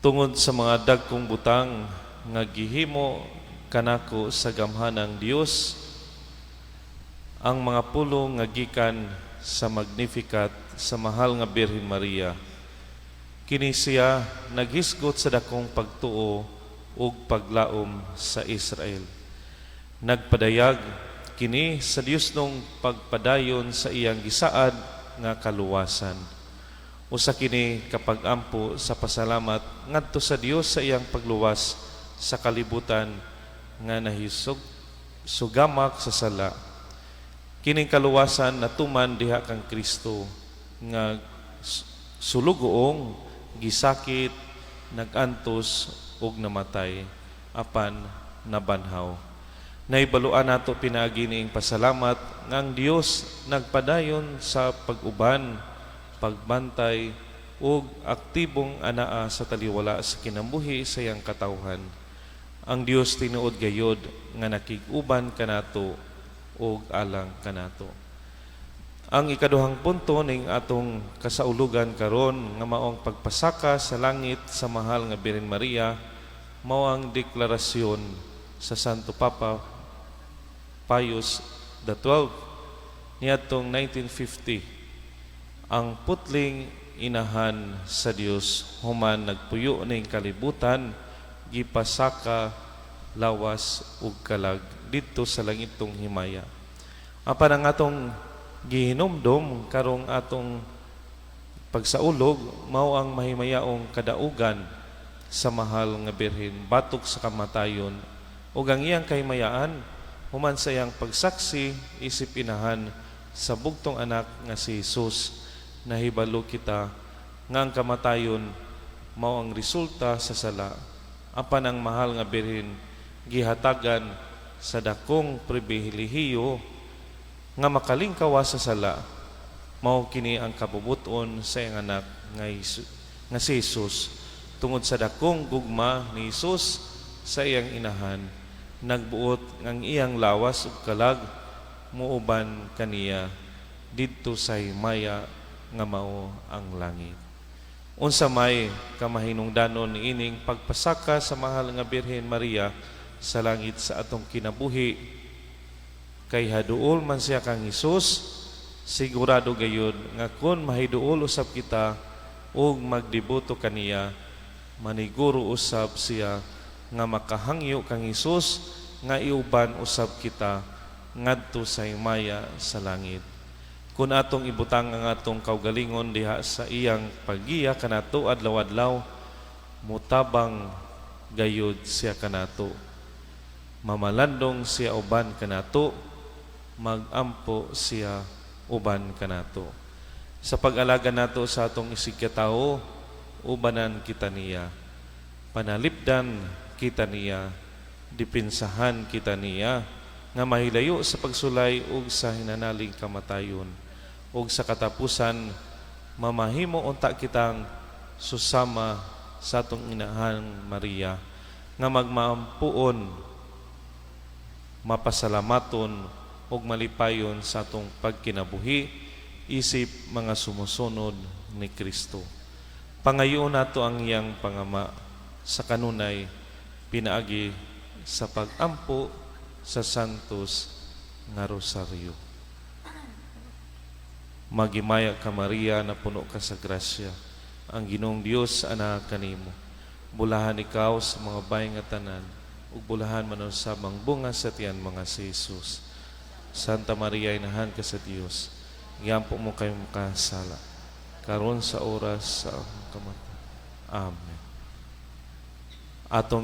Tungod sa mga dagkong butang nga gihimo kanako sa gamhanang Dios, ang mga pulong nga gikan sa Magnificat sa Mahal nga Birhen Maria. Kini siya naghisgot sa dakong pagtuo ug paglaom sa Israel. Nagpadayag kini sa Diosnong pagpadayon sa iyang gisaad nga kaluwasan. Usa kini ka pag-ampo sa pasalamat ngadto sa Dios sa iyang pagluwas sa kalibutan nga nahisog sugamak sa sala. Kining kaluwasan natuman diha kang Kristo nga sulugoong gisakit, nagantos ug namatay apan nabanhaw. Nahibaluan nato pinaagi niing pasalamat nga ang Dios nagpadayon sa pag-uban, pagbantay ug aktibong anaa sa taliwala sa kinabuhi sa iyang katawhan. Ang Dios tinuod gayod nga nakig-uban kanato ug alang kanato. Ang ikaduhang punto ning atong kasaulugan karon nga mao ang pagpasaka sa langit sa Mahal nga Birhen Maria mao ang deklarasyon sa Santo Papa Pius XII niadtong 1950: ang putling inahan sa Dios, human nagpuyo ning kalibutan, gipasaka lawas ug kalag didto sa langitong himaya. Apan ang atong gihinumdom karong atong pagsaulog mao ang mahimayaong kadaugan sa Mahal nga Birhen batok sa kamatayon ug ang iyang kahimayaan human sa iyang pagsaksi isip inahan sa bugtong anak nga si Jesus. Nahibalo kita nga ang kamatayon mao ang resulta sa sala, apan ang Mahal nga Birhen gihatagan sa dakong pribilehiyo nga makalingkawa sa sala. Mao kini ang kabubut-on sa iyang anak nga si Jesus. Tungod sa dakong gugma ni Jesus sa iyang inahan, nagbuot ang iyang lawas ug kalag muuban kaniya didto sa himaya nga mao ang langit. Unsa may kamahinungdanon niining pagpasaka sa Mahal nga Birhen Maria sa langit sa atong kinabuhi? Kay haduol man siya kang Hesus, sigurado gayud nga kon mahiduol usab kita ug magdeboto kaniya, maniguro usab siya nga makahangyo kang Hesus nga iuban usab kita ngadto sa himaya sa langit. Kung atong ibutang ang atong kaugalingon diha sa iyang paggiya kanato adlaw-adlaw, mutabang gayud siya kanato, mamalandong siya uban kanato, magampo siya uban kanato. Sa pag-alaga nato sa atong isigkatawo, ubanan kita niya, panalipdan kita niya, dipinsahan kita niya nga mahilayo sa pagsulay ug sa hinanaling kamatayon, ug sa katapusan mamahimo unta kitang susama sa atong inahan Maria nga magmaampuon, mapasalamaton ug malipayon sa atong pagkinabuhi isip mga sumusunod ni Kristo. Pangayoon nato ang iyang pangama sa kanunay pinaagi sa pagampo sa Santos nga Rosaryo. Maghimaya ka, Maria, napuno ka sa grasya. Ang Ginoong Dios anaa kanimo. Bulahan ikaw sa mga babaye nga tanan, ug bulahan man usab ang bunga sa tiyan nga si Jesus. Santa Maria, inahan ka sa Dios. Iampo mo kaming makasala, karon sa oras sa among kamatayon. Amen. Atong